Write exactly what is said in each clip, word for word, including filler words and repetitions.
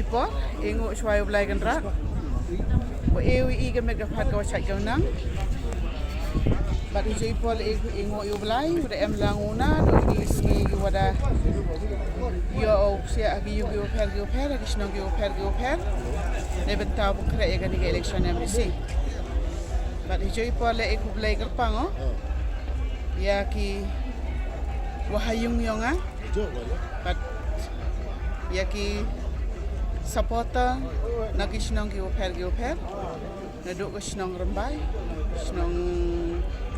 Por, i nguh shuwa ïa u Blai Kynrad. Wa e u i ka met ka phad ka wa shait ka wa nang. Bad i joi por i, i nguh ïa u Blai, u da em lang u na, da u ni sngi ki wa da. Ïoh u sia ki ïung ki wa pher ki wa pher, ki shnong ki wa pher ki wa pher. Ne bynta u pynkhreh ïa kani ka election M D C. Bad i joi por le i khublei kyrpang o. Ïa ki wa ha ïung ïong a. Bad ïa ki supporter na ki shnong ki wa pher ki wa pher. Naduh ka shnong Rymbai, shnong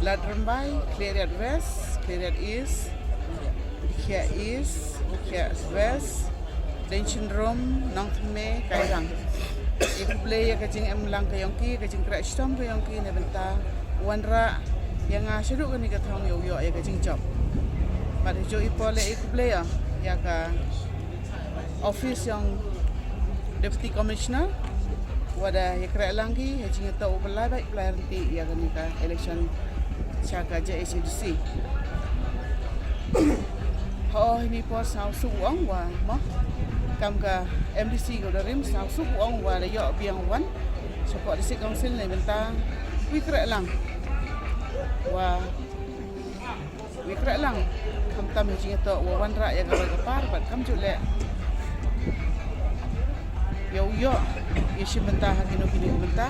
Lad Rymbai, Khliehriat West, Khliehriat East, Dkhiah East, Dkhiah West, Deiñsynrum, Nongthymme, Kairang. I khublei ïa ka jingem lang ka yong ki, ka jingkhreh shitom ka yong ki, ne bynta wanrah ïa nga shaduh kani ka thong ïa u ïoh ïa ka jingjop. Bad i joi por le i khublei ïa, ïa ka office yong Deputy Commissioner, wa da ïa khreh lang ki, ha jingïatoh u Blai bad Blai rynti ïa kani ka election sha ka J H A D C. Ho, hini por sngewsuk u ong wa, mo, kam ka M D C ka wa da rim sngewsuk u ong wa da ïoh biang wan shapoh District Council ne bynta wi khreh lang. Wa wi khreh lang. Khamtam ha jingïatoh wa wanrah ïa ka roi ka par bad kamjooh le ïa u ïoh ïa shim bynta ha kino kino ki bynta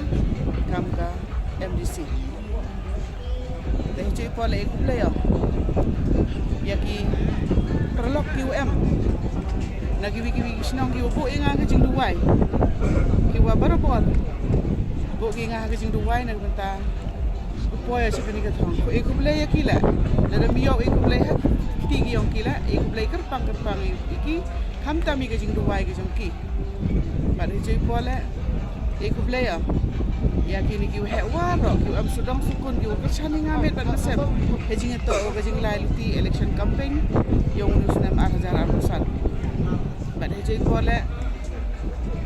kam ka M D C. Te hi joi por le i khublei ïa, ïa ki paralok ki wa em na kiwi kiwi ki shnong ki wa buh ïa nga ka jingduwai, ki wa barabor buh ki nga ka jingduwai na ka bynta u poi ïa sha kani ka thong. I khublei ïa ki le, lada ym ïoh i khublei ha kti ki yong ki le, i khublei kyrpang kyrpang ïa ki, khamtam ïa ka jingduwai ka jong ki. Bad hi joi por le i khublei ïa, ïa kini ki wa heh waroh, ki wa em sawdong sawkun, ki wa kyrshan ïa nga met bad mynsiem ha jingïatoh ka jinglai luti election campaign yong une u snem ar hajar arphew san. Bad hi joi por le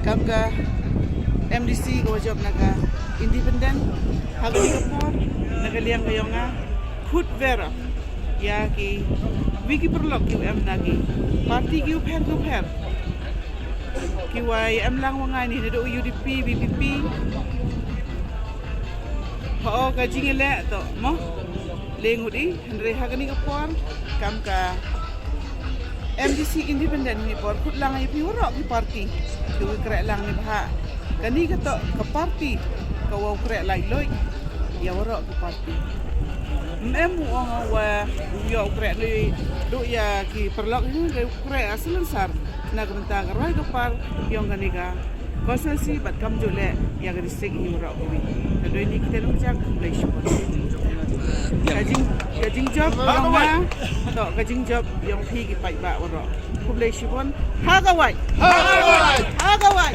kam ka M D C ka wa jop na ka independent, ha kani ka por na ka liang ka yong nga khut vera ïa kiwi ki paralok ki wa em na ki party ki wa pher ki wa pher, ki wa em lang wa nga ini, naduh U D P, V P P. Ho, ka jingïaleh to, mo, le ngut i, hynrei ha kani ka por kam ka M D C independent, ni por khut lang ïa phi waroh ki party. Ki wa khreh lang ni bha. Kani ka to ka party ka wa khreh laitluid ïa waroh ki party. Ym em u ong wa u ïoh u khreh ni, duh ïa ki paralok hi, u khreh a silencer na ka bynta ka roi ka par yong kani ka constituency bad kamjooh le ïa ka district hi waroh kawi. Ka dei ni kita nong jak, khublei shibun. Ka jing, ka jingjop yong nga, to ka jingjop yong phi ki paidbah waroh. Khublei shibun. Ha ka wai. Ha ka wai. Ha ka wai.